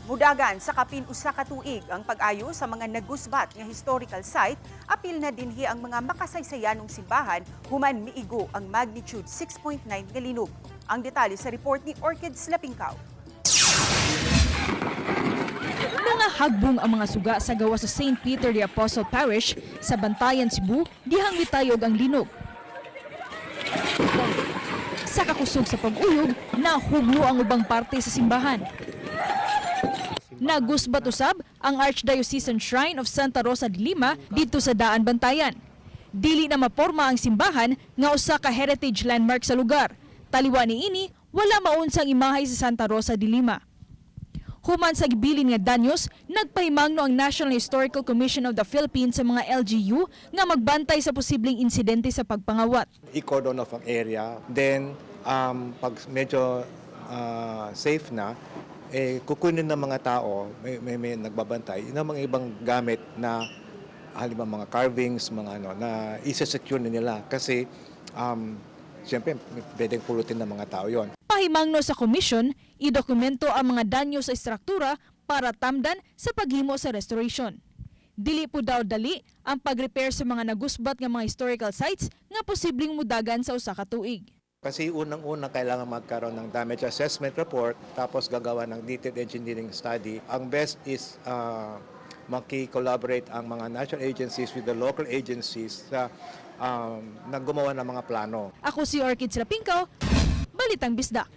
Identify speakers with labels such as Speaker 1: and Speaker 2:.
Speaker 1: Mudagan sa kapin 1 ka tuig ang pag-ayo sa mga nagusbat nga historical site, apil na dinhi ang mga makasaysayanong simbahan human miigo ang magnitude 6.9 nga linog. Ang detalye sa report ni Orchid Slapingkaw.
Speaker 2: Mga hagbong ang mga suga sa gawas sa St. Peter the Apostle Parish sa Bantayan, Cebu, dihang mitayog ang linog. Sa kakusog sa pag-uyog, nahugno ang ubang parte sa simbahan. Nagusbat usab ang Archdiocesan Shrine of Santa Rosa de Lima didto sa Daan, Bantayan. Dili na maporma ang simbahan nga usa ka heritage landmark sa lugar. Taliwa niini, wala maunsang imahe sa Santa Rosa de Lima. Human sa gibilin nga danyos, nagpahimangno ang National Historical Commission of the Philippines sa mga LGU nga magbantay sa posibleng insidente sa pagpangawat.
Speaker 3: I-cordon off ang area. Then, pag medyo safe na, eh, kukunin ng mga tao, may nagbabantay, yun ang mga ibang gamit na halimbawa mga carvings, mga ano, na isa-secure na nila. Kasi, siyempre, pwedeng pulutin ng mga tao yon.
Speaker 2: Pahimangno sa komisyon, idokumento ang mga danyo sa istruktura para tamdan sa paghimo sa restoration. Dili po daw dali ang pag-repair sa mga nagusbat nga mga historical sites nga posibleng mudagan sa 1 ka tuig.
Speaker 3: Kasi unang-una, kailangan magkaroon ng damage assessment report, tapos gagawa ng detailed engineering study. Ang best is maki-collaborate ang mga national agencies with the local agencies sa na gumawa ng mga plano.
Speaker 2: Ako si Orchid Slapingkaw, Balitang Bisdak.